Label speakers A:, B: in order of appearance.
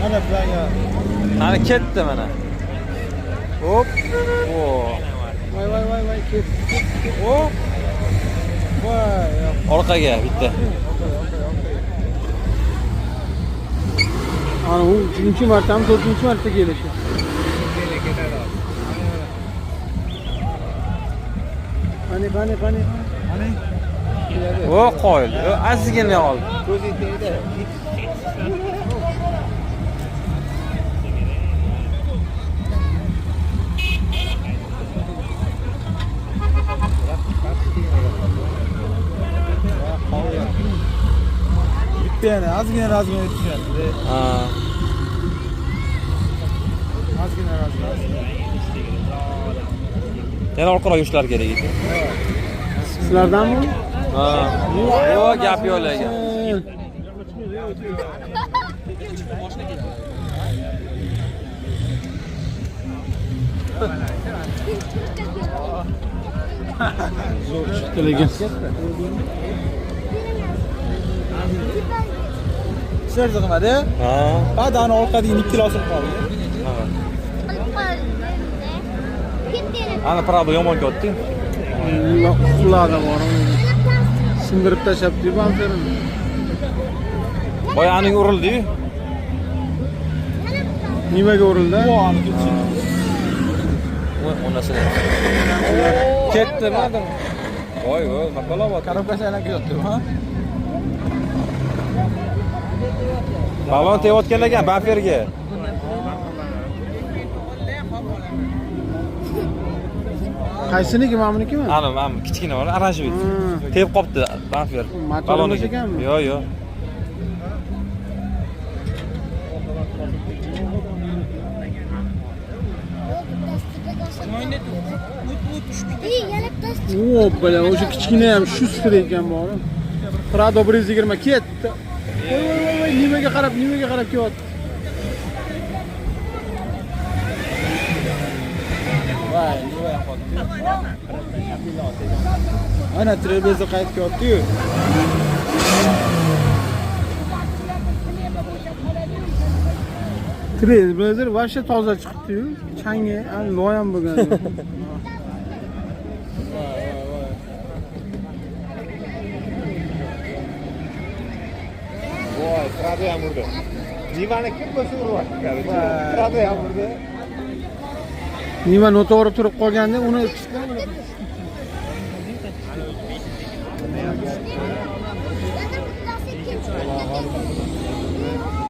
A: Mana planga.
B: Ana ketdi mana. Hop. O.
C: Voy voy voy voy ketdi.
B: O.
A: Voy.
B: Orqaga bitta.
C: Ana u uchinchi martami, to'rtinchi marta kelishi. Qani qani qani.
A: Qani?
B: O qoyil. O ozgina oldi.
A: Ko'zi tegdi. Bitta yana ozgina ozgina tushyapti.
B: Ha.
A: Ozgina ozgina.
B: Yana orqaroq yurishlari kerak edi.
C: Sizlardanmi?
B: Ha. Yo'q, gap yo'q lekin.
C: Zo'r chiqdi lekin.
A: Serzi qilmadi.
B: Ha.
A: Badani orqadagi 2 osilib qoldi.
B: Ha. Ana Prado yomon ketdi.
C: Nima uxladi bor. Sindirib tashlabdi bamperini.
B: Boya aning urildi-yu.
C: Nimaga urildi?
B: Onasini. Ketdi, nimadir. Voy, voy, nima
A: Korobkasi aylanib ketyapti, ha?
B: Balon tegayotgan ekan bamperga.
C: Qaysiniki, mana bunikimi?
B: Ana, mana kichkina bor, оранжевый.
C: Hmm.
B: Tegib qopti bamper.
C: Motor
B: Baloniga.
C: emas ekanmi?
B: Yo'q, yo'q.
C: O, бля, o'sha kichkina ham shu sifir ekan bor. Prado 120 ketdi. Voy voy voy voy, nimaga qarab, nimaga qarab kelyapti?
A: Voy, nima ham qoldi. Ana Trailblazer qaytib kelyapti-yu.
C: Trailblazer вообще toza chiqibdi-yu. Changi, hali loy ham bo'lgan. yo'q.
A: Voy, voy, voy.
D: Voy, Prado ham urdi. Nivani kim bo'lsa uryapti. Prado ham urdi.
C: Nima noto'g'ri turib qolganda uni